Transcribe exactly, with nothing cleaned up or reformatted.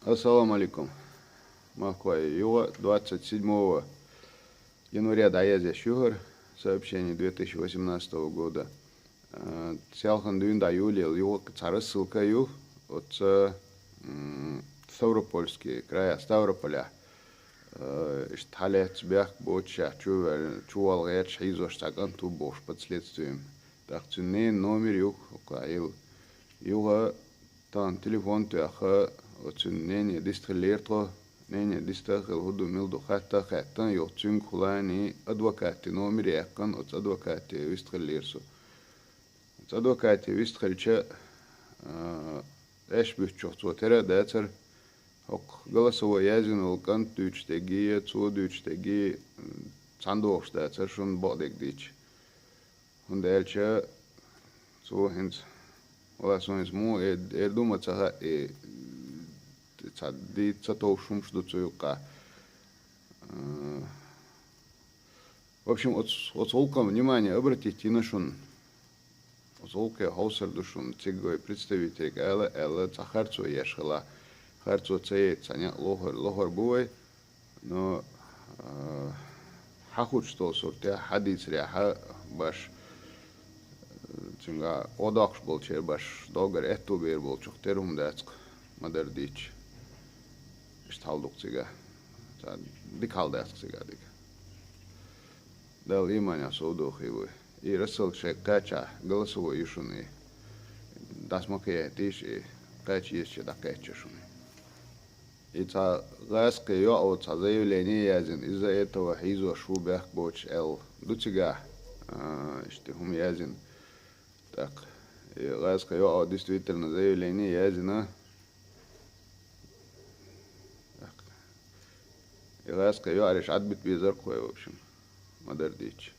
Ассаламу алейкум. Махкой, юха двадцать седьмого января дӀаязъеш ю хӀара, сообщение две тысячи восемнадцатого года. Э, селхан дуьйна дӀа юлел юха цхьа рассылка ю, оцу, м, Ставропольский края, Ставрополя. Э, иштта хьалаьцна бехк боцуш, чу вер-, чувала гӀерташ хьийзош цхьа кӀант ву бохуш, под следствием. ТӀаккха цуьнан ненан номер ю, хӀокху Ӏийла. Юха тахана телефон тоьхна, оцу цуьнан нене дистхиллера тхо. Нене диста а хилла, хӀун ду, мила ду хатта а хаьттина, юха цуьнгахула а адвокатан номер яьккхина, оцу адвокате вистхиллера со. Оцу адвокате вистхилча, а, аьшпаш буьттучух цо тера а дацара, хӀокху голосовой яздина волу кӀант дуьйцуш дерг а, цо дуьйцуш дерг а, м, цхьаьна догӀуш дацара шуна бакъдерг дийцича. ХӀунда аьлча цо хӀинца, валлахӀи, суна хӀинца муха эр, эр ду ма ца хаьа, и, ца ди-, ца товш хӀумаш ду цу юккъехь. Э, в общем, оцу, оцу гӀуллакхана внимание обратить йина шуна. Оцу гӀуллакхе хьовсур ду шуна, цига вай представительга ала а аьлла, цхьа харцо еш хилахь, харцо ца яйта цхьа некъ лохур, лохур бу вай, но, а, хьан хуучу долу суртехь, хьан дийцарехь баш, цуьнга гӀо доккхуш болчеран баш, доггара аьтту бер болчух тера хӀума дац-кх, ма-дарра дийцича. Иштта хьал ду-кх цигахь. Цхьа дика хьал дац-кх цигахь дика. Далла ийманехь сов дохийла вай. И рассылка шайга кхаьчча, голосовой ю шуна и. ДӀаса ма кхетийша и, кхаьчча езачу дӀакхаьчча шуна. И цхьа гӀазкхи йоӀа цхьа заявление яздина, из-за этого хьийзош ву бехк боцуш аьлла. Ду цигахь, а, иштта хӀума яздина. ТӀаккха и гӀазкхи йоӀа действительно заявление яздина. И гӀазкхи йоӀарий Ӏадбита безар-кх вай, в общем, ма-дарра дийцича.